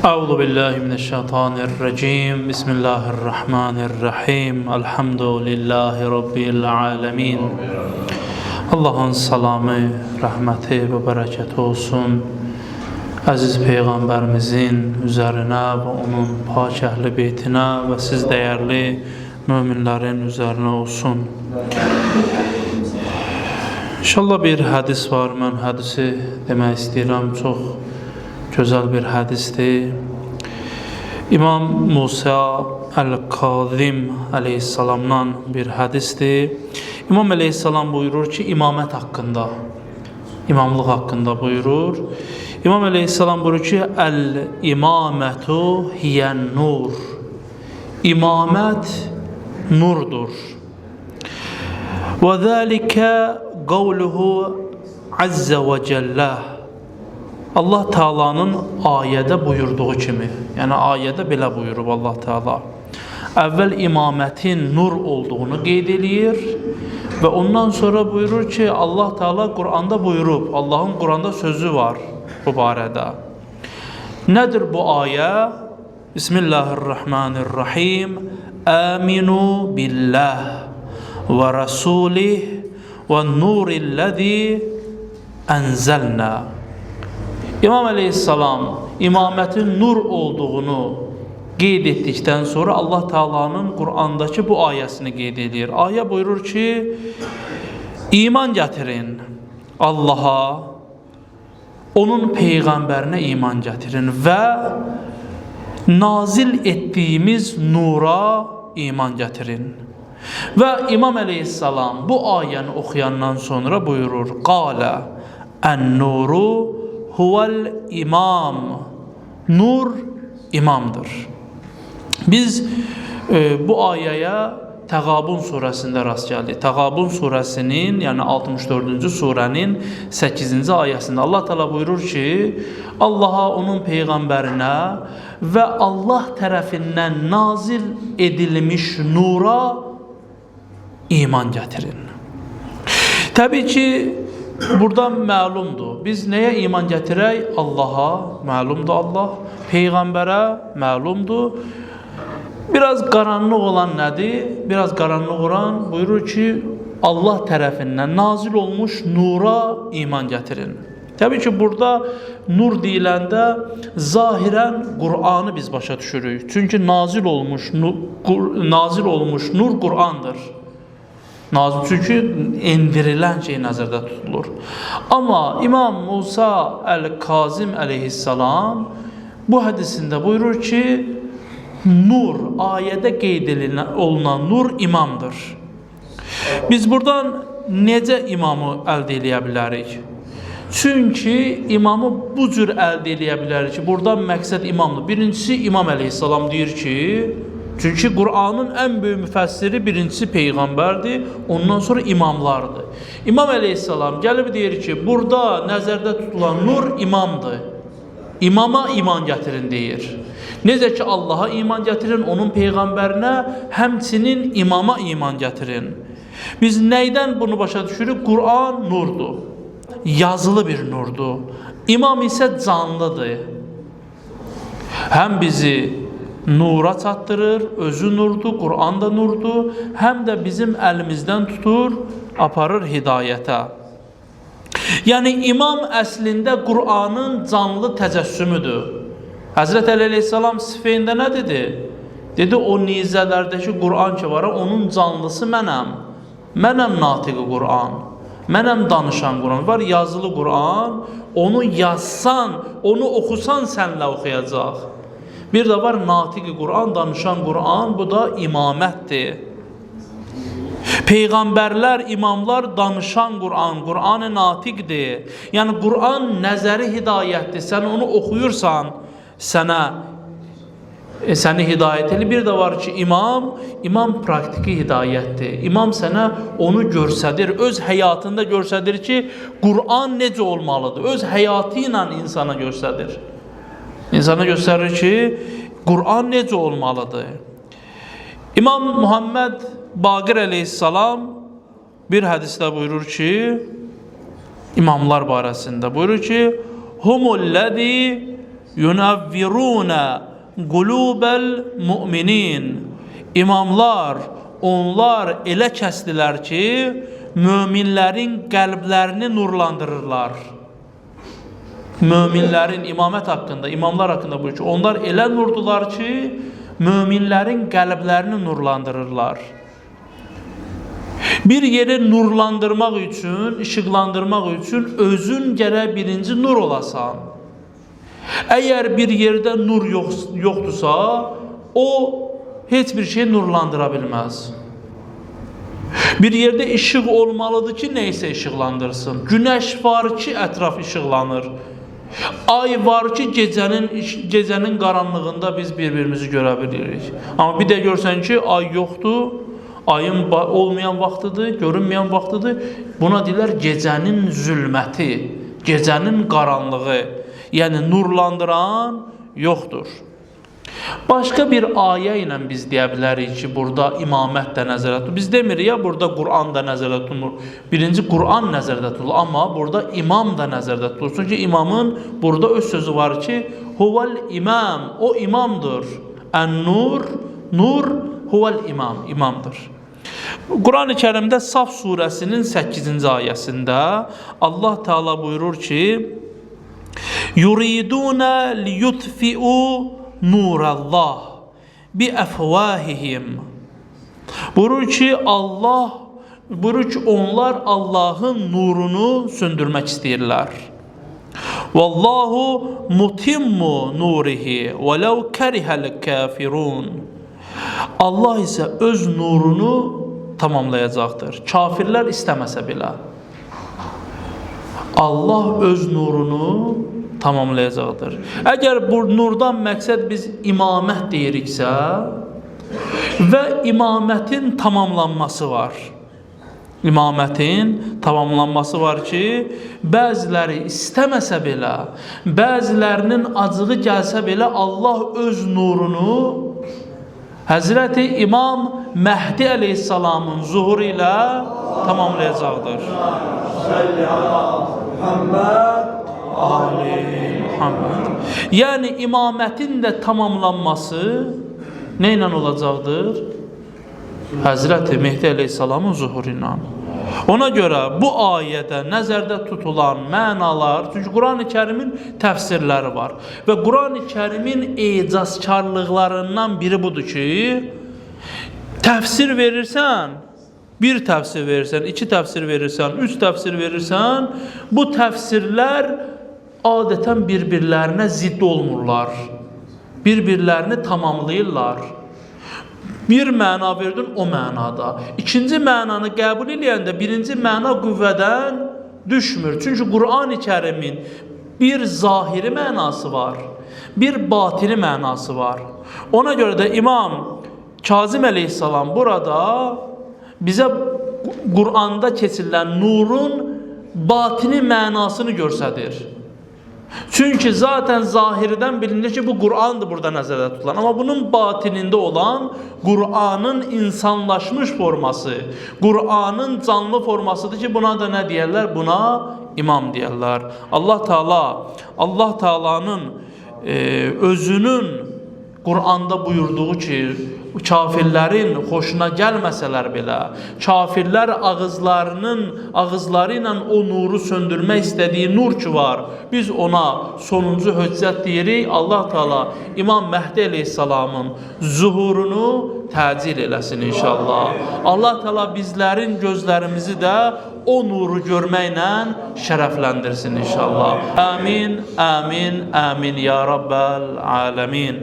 Euzu billahi mineşşeytanirracim. Bismillahirrahmanirrahim. Elhamdülillahi rabbil alamin. Allahın salamı, rəhməti və bərəkəti olsun əziz peyğəmbərimizin üzərinə və onun pak əhl-i beytinə və siz dəyərli möminlərin üzərinə olsun. İnşallah bir hədis var, mən hədisi demək istəyirəm, çox gözəl bir hədisdir. İmam Musa Əl-Kazim əleyhissalamdan bir hədisdir. İmam əleyhissalam buyurur ki, imamət haqqında, imamlıq haqqında buyurur. İmam əleyhissalam buyurur ki, Əl-imamətu hiyən-nur. İmamət nurdur. Və zəlikə qavluhu əzzə və cəllə. Allah Taala'nın ayədə buyurduğu kimi, yəni ayədə belə buyurub Allah Taala. Əvvəl imamətin nur olduğunu qeyd eləyir və ondan sonra buyurur ki, Allah Taala Quranda buyurub, Allahın Quranda sözü var bu barədə. Nədir bu ayə? Bismillahirrahmanirrahim. Aminu billah və rasulih və nurillezî enzelna. İmam əleyhissalam imamətin nur olduğunu qeyd etdikdən sonra Allah Taala'nın Qurandakı bu ayəsini qeyd edir. Ayə buyurur ki, iman gətirin Allaha, onun peyğəmbərinə iman gətirin və nazil etdiyimiz nura iman gətirin. Və İmam əleyhissalam bu ayəni oxuyandan sonra buyurur, Qalə ən-nuru huvel imam. Nur imamdır. Biz bu ayəyə Təğabun surəsində rast gəldik. Təğabun surəsinin, yəni 64-cü surənin 8-ci ayəsində Allah Teala buyurur ki, Allaha, onun peyğəmbərinə və Allah tərəfindən nazil edilmiş nura iman gətirin. Təbii ki, burada məlumdur. Biz nəyə iman gətirək? Allaha məlumdur Allah, peyğəmbərə məlumdur. Biraz qaranlıq olan nədir? Biraz qaranlıq olan buyurur ki, Allah tərəfindən nazil olmuş nura iman gətirin. Təbii ki, burada nur deyiləndə zahirən Qur'anı biz başa düşürük. Çünki nazil olmuş nur Qur'andır. Nazil, çünki endirilən şey nəzərdə tutulur. Amma İmam Musa Əl-Kazim əleyhissalam bu hədisində buyurur ki, nur, ayədə qeyd olunan nur imamdır. Biz buradan necə imamı əldə eləyə bilərik? Çünki imamı bu cür əldə eləyə bilərik ki, buradan məqsəd imamdır. Birincisi İmam əleyhissalam deyir ki, çünki Qur'anın ən böyük müfəssiri birincisi peyğəmbərdir, ondan sonra imamlardır. İmam əleyhissalam gəlib deyir ki, burada nəzərdə tutulan nur imamdır. İmama iman gətirin deyir. Necə ki Allaha iman gətirin, onun peyğəmbərinə, həmçinin imama iman gətirin. Biz nəydən bunu başa düşürük? Qur'an nurdur. Yazılı bir nurdur. İmam isə canlıdır. Həm bizi nura çatdırır, özü nurdur, Qur'an da nurdur, həm də bizim əlimizdən tutur, aparır hidayətə. Yəni imam əslində Qur'anın canlı təcəssümüdür. Həzrət Əli əleyhissalam Sifeyndə nə dedi? Dedi, o nizələrdəki Qur'an ki var, onun canlısı mənəm. Mənəm natiqi Qur'an, mənəm danışan Qur'an. Var yazılı Qur'an, onu yazsan, onu oxusan sənlə oxuyacaq. Bir də var natiqi Qur'an, danışan Qur'an, bu da imamətdir. Peyğəmbərlər, imamlar danışan Qur'an, Qur'an-ı natiqdir. Yəni Qur'an nəzəri hidayətdir. Sən onu oxuyursan, səni hidayət edir. Bir də var ki, imam praktiki hidayətdir. İmam sənə onu göstərir, öz həyatında göstərir ki, Qur'an necə olmalıdır. Öz həyatı ilə insana göstərir. İnsana göstərir ki, Qur'an necə olmalıdır. İmam Muhammed Baqir əleyhissalam bir hədisdə buyurur ki, imamlar barəsində buyurur ki, Humullezî yunavviruna qulubəl müminin. İmamlar, onlar elə kəsdilər ki, möminlərin qəlblərini nurlandırırlar. Möminlərin imamət haqqında, imamlar haqqında buyurur ki, onlar elə nurdular ki, möminlərin qəlblərini nurlandırırlar. Bir yeri nurlandırmaq üçün, işıqlandırmaq üçün özün gərək birinci nur olasan. Əgər bir yerdə nur yoxdursa, o heç bir şey nurlandıra bilməz. Bir yerdə işıq olmalıdır ki, nə isə işıqlandırsın. Günəş var ki, ətraf işıqlanır. Ay var ki, gecənin qaranlığında biz bir-birimizi görə bilirik. Amma bir də görsən ki, ay yoxdur, ayın olmayan vaxtıdır, görünməyən vaxtıdır. Buna deyirlər gecənin zülməti, gecənin qaranlığı. Yəni nurlandıran yoxdur. Başqa bir ayə ilə biz deyə bilərik ki, burada imamət də nəzərdə tutulur. Biz demirik ya, burada Quran da nəzərdə tutulur. Birinci Quran nəzərdə tutulur, amma burada imam da nəzərdə tutulur. Çünki imamın burada öz sözü var ki, huvel imam, o imamdır. Ən-nur, nur, huvel imam, imamdır. Quran-ı Kərimdə Saf surəsinin 8-ci ayəsində Allah Teala buyurur ki, yuriduna liyutfi'u nurallah bi əfvahihim. Buyurur ki, Allah buyurur ki, onlar Allahın nurunu söndürmək istəyirlər. Vallahu mutimmu nurihi vələv kərihəl kafirun. Allah isə öz nurunu tamamlayacaqdır. Kafirlər istəməsə belə. Allah öz nurunu tamamlayacaqdır. Əgər bu nurdan məqsəd biz imamət deyiriksə və imamətin tamamlanması var. İmamətin tamamlanması var ki, bəziləri istəməsə belə, bəzilərinin acığı gəlsə belə Allah öz nurunu Həzrəti İmam Məhdi əleyhissalamın zuhuru ilə tamamlayacaqdır. Salli ala Muhammed. Ali Muhammed. Yəni imamətin də tamamlanması nə ilə olacaqdır? Həzrəti Mehdi əleyhissalamın zuhuru ilə. Ona görə bu ayədə nəzərdə tutulan mənalar, çünki Quran-ı Kərimin təfsirləri var və Quran-ı Kərimin ecazkarlıqlarından biri budur ki, təfsir verirsən, bir təfsir verirsən, iki təfsir verirsən, üç təfsir verirsən, bu təfsirlər adətən bir-birlərinə zidd olmurlar. Bir-birlərini tamamlayırlar. Bir məna verdin o mənada. İkinci mənanı qəbul eləyəndə birinci məna qüvvədən düşmür. Çünki Quran-ı Kərimin bir zahiri mənası var, bir batini mənası var. Ona görə də İmam Kazım əleyhissalam burada bizə Quranda keçirilən nurun batini mənasını göstərir. Çünki zaten zahirdən bilinir ki, bu Qur'andır burada nəzərdə tutulan. Amma bunun batinində olan Qur'anın insanlaşmış forması, Qur'anın canlı formasıdır ki, buna da nə deyərlər? Buna imam deyərlər. Allah Taala'nın özünün Qur'anda buyurduğu ki, kafirlərin xoşuna gəlməsələr belə, kafirlər ağızları ilə o nuru söndürmək istədiyi nur ki var, biz ona sonuncu höccət deyirik. Allah Teala İmam Məhdi əleyhissalamın zuhurunu təcil eləsin inşallah. Allah Teala bizlərin gözlərimizi də o nuru görməklə şərəfləndirsin inşallah. Amin, amin, amin ya Rabbəl aləmin.